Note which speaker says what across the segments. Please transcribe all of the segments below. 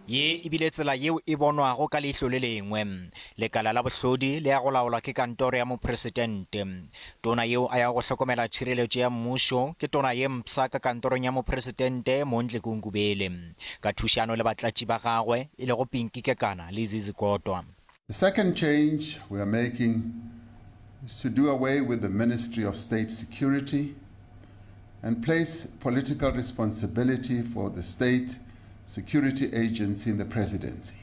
Speaker 1: Ye e bile tsela yeo e bonwago ka leihlo le lengwe. Lekala la bohlodi le ya go laolwa ke kantoro ya mopresidente. Tona yeo a yago go hlokomela tšhireletšo ya mmušo ke tona ye mpsha ka kantorong ya mopresidente Mondli Gungubele, ka thušano le batlatši ba gagwe e lego Pinky Kekana le Zizi Kodwa.
Speaker 2: The second change we are making is to do away with the Ministry of State Security and place political responsibility for the state security agency in the presidency.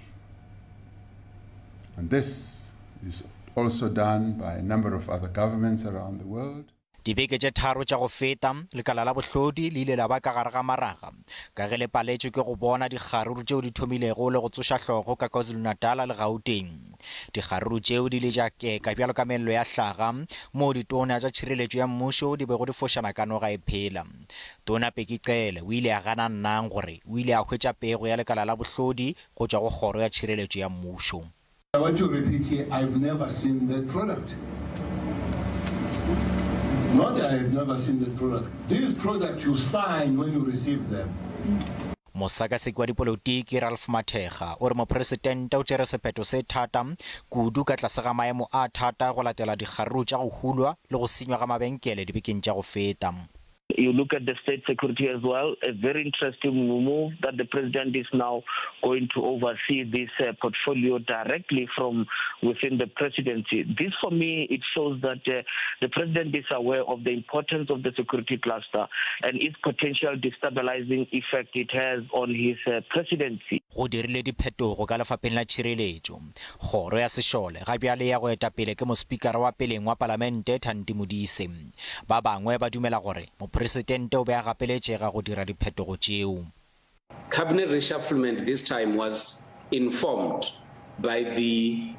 Speaker 2: And this is also done by a number of other governments around the world.
Speaker 1: Dibeke tše tharo tša go feta, lekala la bohlodi le ile la ba ka gare ga maraga ka ge le paletšwe ke go bona dikgaruru tšeo di thomilego le go tsoša hlogo ka KwaZulu-Natal le Gauteng. Dikgaruru tšeo di ile tša keka bjalo ka mello ya hlaga moo ditona tša tšhireletšo ya mmušo di bego di fošana ka noga e phela. Tona Bheki Cele o ile a gana nnang gore o ile a hwetša pego ya lekala la bohlodi go tšwa go Kgoro ya Tšhireletšo ya Mmušo.
Speaker 3: I want to repeat here, I've never seen that product. Not I have never seen that product. These products you sign when you receive them.
Speaker 1: Mosakaseki wa dipolotiki Ralph Mathekga o re mopresidente o tšere sephetho se thata kudu ka tlase ga maemo a thata go latela dikgaruru tša go hulwa le go senywa ga mabenkele dibekeng tša go feta.
Speaker 4: You look at the state security as well, a very interesting move that the president is now going to oversee this uh, portfolio directly from within the presidency. This, for me, it shows that uh, the president is aware of the importance of the security cluster and its potential destabilizing effect it has on his uh, presidency.
Speaker 1: Go dirile diphetogo ka lefapheng la tšhireletšo. Kgoro ya sešole ga bjale ya go eta pele ke mospikara wa peleng wa palamente Thandi Modise. Ba bangwe ba dumela gore mopresidente o be a gapeletšega go dira diphetogo tšeo.
Speaker 5: Cabinet reshufflement this time was informed by the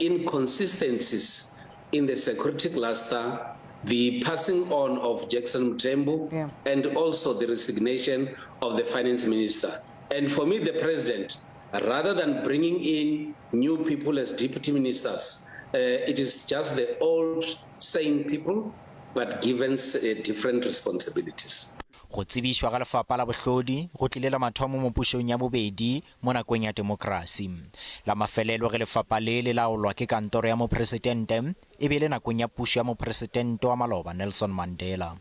Speaker 5: inconsistencies in the security cluster, the passing on of Jackson Mthembu yeah. and also the resignation of the finance minister. And for me, the president, rather than bringing in new people as deputy ministers, uh, it is just the old same people but given uh, different responsibilities.
Speaker 1: Go tsebišwa ga lefapha la bohlodi go tlile la mathomo mo pušong ya bobedi mo nakong ya demokrasi. La mafelelo ge lefapha le le laolwa ke kantoro ya mopresidente e be e le nakong ya pušo ya mopresidente wa maloba Nelson Mandela.